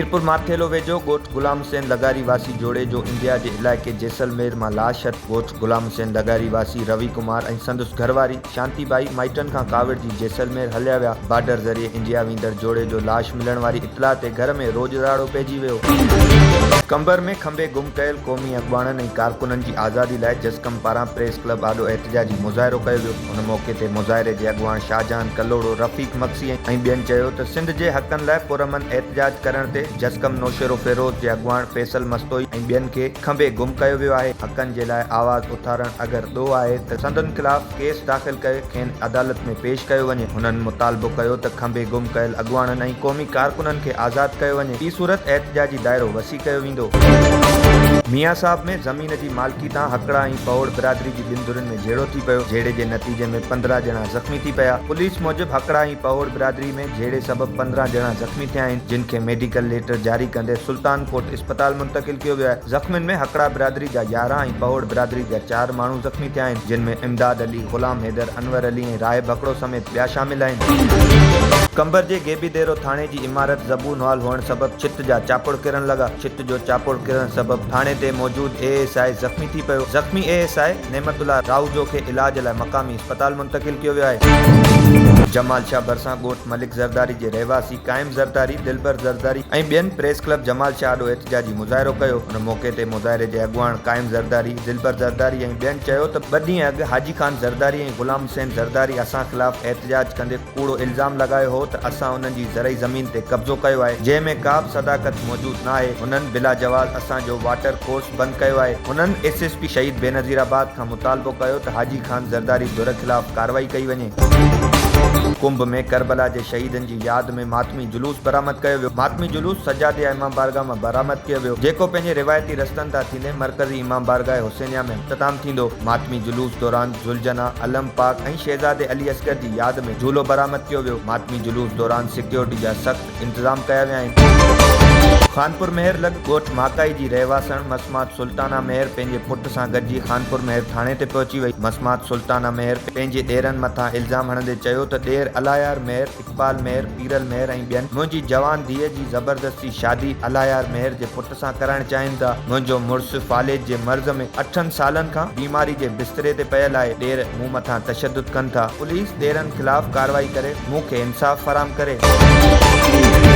ميرپور ماٿيلو ويجهو ڳوٺ غلام حسين لغاري واسي جوڙي جو انڊيا جي علائقي جيسلمير مان لاش هٿ. ڳوٺ غلام حسين لغاري واسي روي ڪمار ۽ سندس گهرواري شانتي ٻائي مائٽن کان ڪاوڙجي جيسلمير هليا ويا. بارڊر ذريعي انڊيا ويندڙ جوڙي جو لاش ملڻ واري اطلاع تي گهر ۾ روڄ راڙو پئجي ويو. قمبر ۾ کنڀي گم ڪيل قومي اڳواڻن ۽ ڪارڪنن جي آزادي لاء جسقم پاران پريس ڪلب آڏو احتجاجي مظاهرو ڪيو ويو. ان موقعي تي مظاهري جي اڳواڻ شاهجهان ڪلهوڙو، رفيق مگسي ۽ ٻين چيو ته سنڌ جي حقن لاء پرامن احتجاج ڪرڻ تي جسقم نوشهروفيروز جي اڳواڻ فيصل مستوئي ۽ ٻين کي کنڀي گم ڪيو ويو آهي، حقن جي لاء آواز اٿارڻ اگر ڏوهه آهي ته سندن خلاف ڪيس داخل ڪري کين عدالت ۾ پيش ڪيو وڃي. هنن مطالبو ڪيو ته کنڀي گم ڪيل اڳواڻن ۽ قومي ڪارڪنن کي آزاد ڪيو وڃي، ٻي صورت احتجاجي دائرو وسيع ڪيو ويندو. ميان صاحب ۾ زمين جي مالڪي تان هڪڙا ۽ پهوڙ برادري جي ٻن ڌرين ۾ جهيڙو ٿي پيو، جهيڙي جي نتيجي ۾ 15 ڄڻا زخمي ٿي پيا. پوليس موجب هڪڙا ۽ پهوڙ برادري ۾ جهيڙي سبب 15 ڄڻا زخمي ٿيا آهن، جن کي ميڊيڪل ليٽر جاري ڪندي سلطان ڪوٽ اسپتال منتقل ڪيو ويو آهي. زخمين ۾ هڪڙا برادري جا 11 ۽ پهوڙ برادري جا چار ماڻهو زخمي ٿيا آهن، جن ۾ امداد علي، غلام حيدر، انور علي ۽ راهب هڪڙو سميت ٻيا شامل آهن. قمبر جي غيبي ديرو ٿاڻي جي عمارت زبون حال هئڻ سبب ڇت جا چاپڙ ڪرڻ لڳا، ڇت جو چاپڙ ڪرڻ سبب ٿاڻي تي موجود اي ايس I زخمي ٿي پيو، زخمي اي ايس I نعمت الله راهوجو کي علاج لاء مقامي اسپتال منتقل ڪيو ويو آهي. جمال شاهه ڀرسان ڳوٺ ملڪ زرداري جي رهواسي قائم زرداري، دلبر زرداري ۽ ٻين پريس ڪلب جمال شاهه آڏو احتجاجي مظاهرو ڪيو، ان موقعي تي مظاهري جي اڳواڻ قائم زرداري، دلبر زرداري ۽ ٻين چيو ته ٻه ڏينهن اڳ حاجي خان زرداري ۽ غلام حسين زرداري اسان خلاف احتجاج ڪندي ڪوڙو الزام لڳايو هو ته اسان انهن جي زرعي زمين تي قبضو ڪيو آهي جنهن ۾ ڪا به صداقت موجود نه آهي هنن بلاجواز اسان جو واٽر ڪورس بند ڪيو آهي هنن ايس ايس پي شهيد بينظير آباد کان مطالبو ڪيو ته حاجي خان زرداري ڌر خلاف ڪارروائي ڪئي وڃي. ڪنب ۾ ڪربلا جي شهيدن جي ياد ۾ ماتمي جلوس برآمد ڪيو ويو. ماتمي جلوس سجاديه امام بارگاهه مان برآمد ڪيو ويو، جيڪو پنهنجي روايتي رستن تان ٿيندي مرڪزي امام بارگاهه حسينيه ۾ اختتام ٿيندو. ماتمي جلوس دوران ذوالجناح، علم پاڪ ۽ شهزادي علي اصغر جي ياد ۾ جهولو برآمد ڪيو ويو. ماتمي جلوس دوران سيڪيورٽي جا سخت انتظام ڪيا ويا آهن. خانپور مهر لڳ ڳوٺ ماڪائي جي رهواسڻ مسمات سلطانه مهر پنهنجي پٽ سان گڏجي خانپور مهر ٿاڻي تي پهچي وئي. مسمات سلطانه مهر پنهنجي ڏيرن مٿان الزام هڻندي چيو ته ڏير الايار مهر، اقبال مهر، پيرل مهر ۽ ٻين منهنجي جوان ڌيء جي زبردستي شادي الايار مهر جي پٽ سان ڪرائڻ چاهين ٿا. منهنجو مڙس فالج جي مرض ۾ اٺن سالن کان بيماري جي بستري تي پيل آهي. ڏير مون مٿان تشدد ڪن ٿا. پوليس ڏيرن خلاف ڪارروائي ڪري مون کي انصاف فراهم ڪري.